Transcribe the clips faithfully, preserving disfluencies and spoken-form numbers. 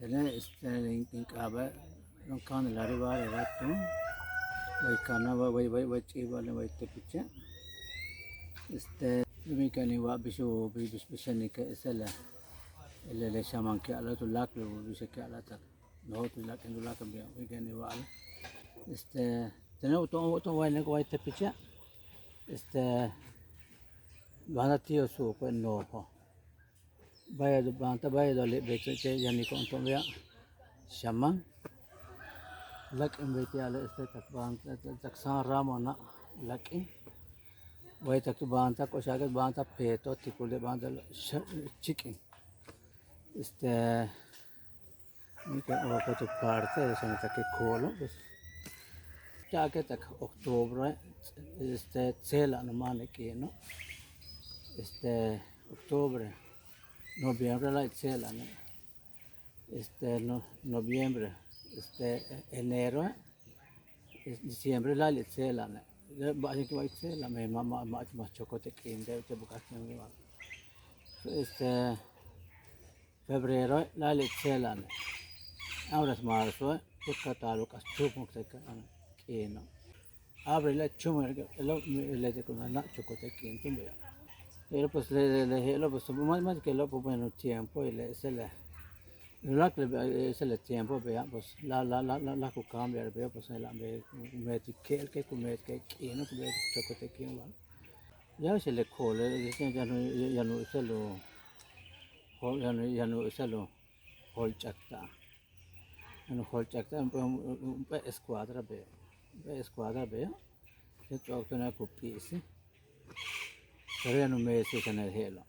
Tene este in k'aaba' Ron Candelario Barrera Tun, way kana' way way way ch'i'ibal way tepiche'. Este mi ka'an in wa'al bix u bix bix in ke ese le le xaman ke a'ala' tuláakal u bix ke a'ala'tak. No'ox tuláakal tuláakal mi ka'an in wa'al. Este tene u to'on u to'on way ne way tepiche'. Este banda tío suuko' no'ojo'. Bayado banda bayado le beche' ke yaniko'on to'on beya' xaman. Lak'in bey ti' a'ale' este tak banda tak San Ramona' lak'in. Way tak tu banda ko'oxake' banda peto tikul de banda chik'in. Este mi ka'an ooko' tu parte de xan tak koolo' pues. Cha'ake' tak octubre este tseela'an u máan le k'iino'. Este octubre, noviembre láayli' tseela'ane'. Este noviembre, este enero, diciembre láayli' tseela'ane'. Ba'ax in ke way tseela'an ma' ma' ma' ma' chokol te' k'iin de te' buk'aj k'iin. Este febrero láayli' tseela'ane'. Ahora marzo tu ka taal u k'as chúupmuk te' k'iino'. Abril le' chúumuk le' le' te' ku na' chokol te' k'iin túun beya'. Pero pues le le je'elo' pues ma' ma' ke lo' pues bueno tiempo y le ese le láakal le ese le tiempo beya' pues la la la la ku cambiar beya' pues je'ela' bey ku meet ke'el ke ku meet ke k'iino' ku meet chokol te' k'iin wa. Yáaxe le koole' yaan u yaan u ese lu yaan u ese lu jool ch'akta'an. Yaan u jool ch'akta'an jump'éel escuadra beyo', jump'éel escuadra beyo'. Yaan ts'o'ok túune' ku p'i'isi'. Pero yaan u meesi' xan le je'elo'.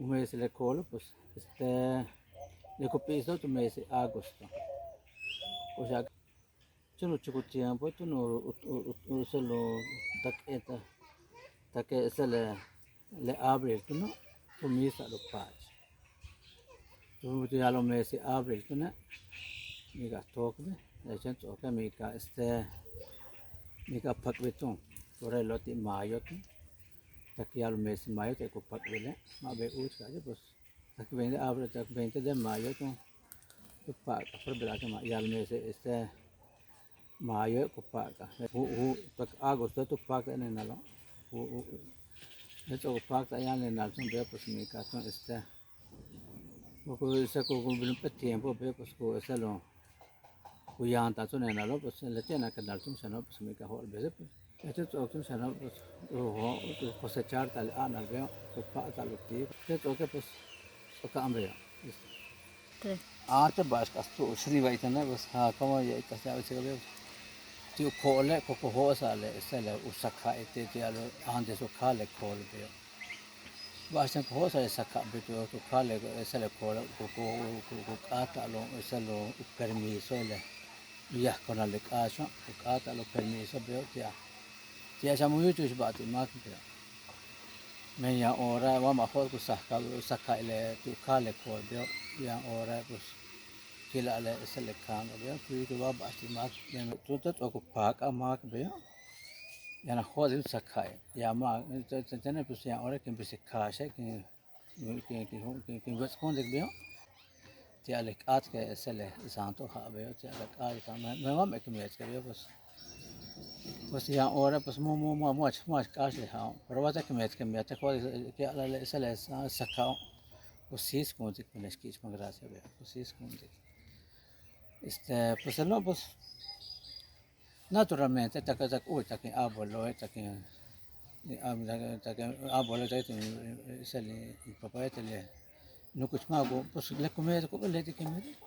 U meesi' le koolo' pues este le ku p'i'iso' tu meesi' agosto. O sea chéen u chuk u tiempo túun u u u ese lu tak tak ese le le abril túuno' tu miisa'al u paach. Tu ya'al u meesi' abril túune' mi ka tóokbe', chéen ts'o'oke' mi ka este mi ka pak'be' túun. Por ejemplo ti' mayo túun tak ya'al u meesi' mayo te' ku pak'bile' ma' bey úuch ka'ache' pues tak veinte abril tak veinte de mayo túun tu pak'al por verdad que ma' ya'al u meesi' este mayo ku pak'al ju ju tak agosto tu pak'al neenalo'. Ju ju ts'o'ok u pak'al yaan neenal túun beyo' pues mi ka túun este ku ku ese ku ku bin jump'éel tiempo beyo' pues ku ese lu ku yantal túun neenalo' pues leti'e' na ka neenal túun xano' pues mi ka jo'olbesik pues. Este ts'o'ok túun xano' pues u cosechar ta'al le a'anal beyo' ku pa'ata'al u tiik. Este ts'o'oke' pues ts'o'oka'an beyo'. Antes ba'ax k'as tu'ux riba itene' pues ja como ya k'as ya ti' u koole' ku ku jo'osa'al le ese le u sakja'i ti' ti' ya'al antes u kaal le kool beyo'. Ba'axten ku jo'osa'al le sakja'an beyo' tu kaal le ese le koole' ku ku ku k'áata'al u ese lu u permiso le u yajkunal le k'áaxo' ku k'áata'al u permiso beyo' ti'al ti'al xan mu yúuchul ba'al ti' máak beyo'. Men yaan hora wa ma' jo'os ku sakja'al u sakja'il le ti' u kaal le kool beyo' yaan hora pues tila'al le ese le kaango' beyo' ku yúuchul wa ba'ax ti' máak. Men tu ts'o'ok u paak'al máak beyo' yaan a jo'osa'al u sakja'il yaan ma' tene' pues yaan hora kin bisik kaaxe' kin kin kin kin wets'kunsik beyo'. Ti'al le k'áat ke ese le santo ja' beyo' ti'al le k'áat men wa ma' kin meets'ke' beyo' pues pues yaan hora pues mu mu mu mu'ach mu'ach k'áax le ja'o' pero wa tak kin meets'ke' beyo' tak jo'os ke a'ala'al le ese le sakja'o' ku síiskunsik ku ne'ex ki'ichmaj gracia beyo' ku síiskunsik. Este pues no pues naturalmente tak tak úuch tak in abueloe' tak in tak in abuelo tak in ese le in papae' te' le nukuch máako' pues le ku meets'ko'ob leti' kin meets'ik.